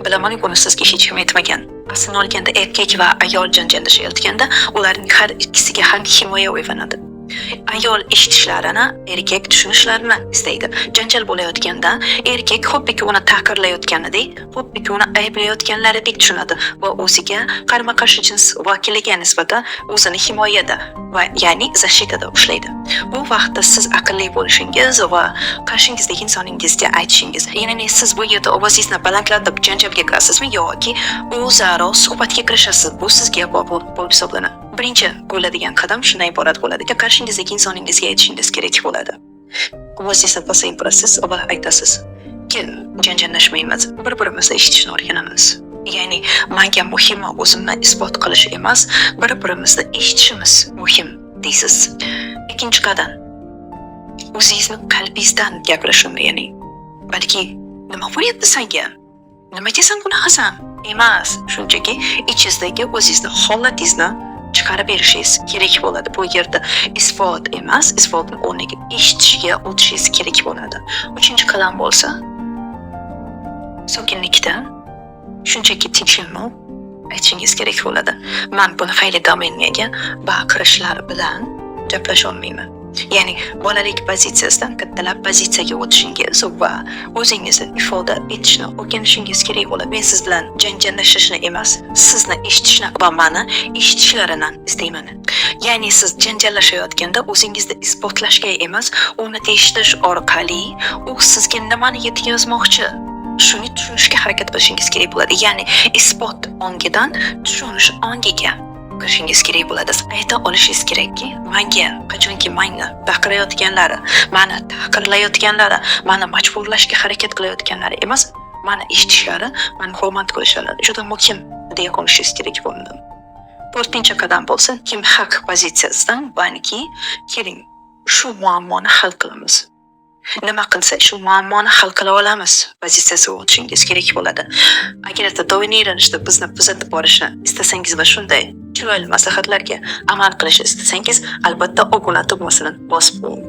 Bilaman, buni sizga hech kim aytmagan. Aslini olganda, erkak va ayol janjallashayotganda ularning har ikkisiga ham himoya uyg'onadi. Ayol eshitishlarini, erkak tushunishlarini istaydi. Janjal bo'layotganda erkak xuddiki uni tahqirlayotganidek, xuddiki uni ayblayotganlaridek tushunadi va o'ziga qarama-qarshi jins vakiliga nisbatan o'zini himoyada va ya'ni защита da ushlaydi. Bu vaqtda siz aqlli bo'lishingiz va qarshingizdagi insoningizga aytishingiz, ya'ni siz bu yerda ovozingizni balandlatib janjalga kirasizmi yoki o'zaro suhbatga kirishasiz, bu sizga bog'liq bo'lib hisoblanadi. Birinchi qo'yiladigan qadam shundan iborat bo'ladi. Qarshingizdagi insoningizga aytishingiz kerak bo'ladi. Ovozingizni pasaytirasiz va aytasiz: "Kel, janjallashmaymiz, bir-birimizni eshitishni o'rganamiz. Ya'ni menga muhimi o'zimni isbot qilish emas, bir-birimizni eshitishimiz muhim", deysiz. Ikkinchi qadam. O'zingizni qalbingizdan gapirishni o'rganing. Balki "Nima bo'lyapti senga? Nimaga sen bunaqasan?" emas, shunchaki ichingizdagi o'zingizni holatingizni chiqarib berishingiz kerak bo'ladi. Bu yerda isbot emas, isbotni o'rniga eshitishga o'tishingiz kerak bo'ladi. Uchinchi qadam bo'lsa, sokinlikda shunchaki tinchlikni aytishingiz kerak bo'ladi. Man bunaqayli domenga baqirishlar bilan gaplasha olmayman. Ya'ni bolalik pozitsiyasidan kattalar pozitsiyaga o'tishingiz va o'zingizni ifoda etishni o'rganishingiz kerak bo'ladi. Men siz bilan janjallashishni emas, sizni eshitishni va mani eshitishlarini istayman. Ya'ni siz janjallashayotganda o'zingizni isbotlashga emas, uni eshitish orqali u sizga nimani yetkazmoqchi, shuni tushunishga harakat qilishingiz kerak bo'ladi. Ya'ni isbot ongidan tushunish ongiga kirishingiz kerak bo'ladi. Ayta olishingiz kerakki, manga qachonki mani baqirayotganlari, mani tahqirlayotganlari, mani majburlashga harakat qilayotganlari emas, mani eshitishlari, mani hurmat qilishlari juda muhim, deya olishingiz kerak bo'ladi. To'rtinchi qadam bo'lsa, kim haq pozitsiyasidan, balki keling, shu muammoni hal qilamiz. Nima qilsak, shu muammoni hal qila olamiz pozitsiyasiga o'tishingiz kerak bo'ladi. Agarda doimiy ravishda bizni kuzatib borishni istasangiz va shunday chiroyli maslahatlarga amal qilishni istasangiz, albatta obuna tugmasini bosib qo'ying.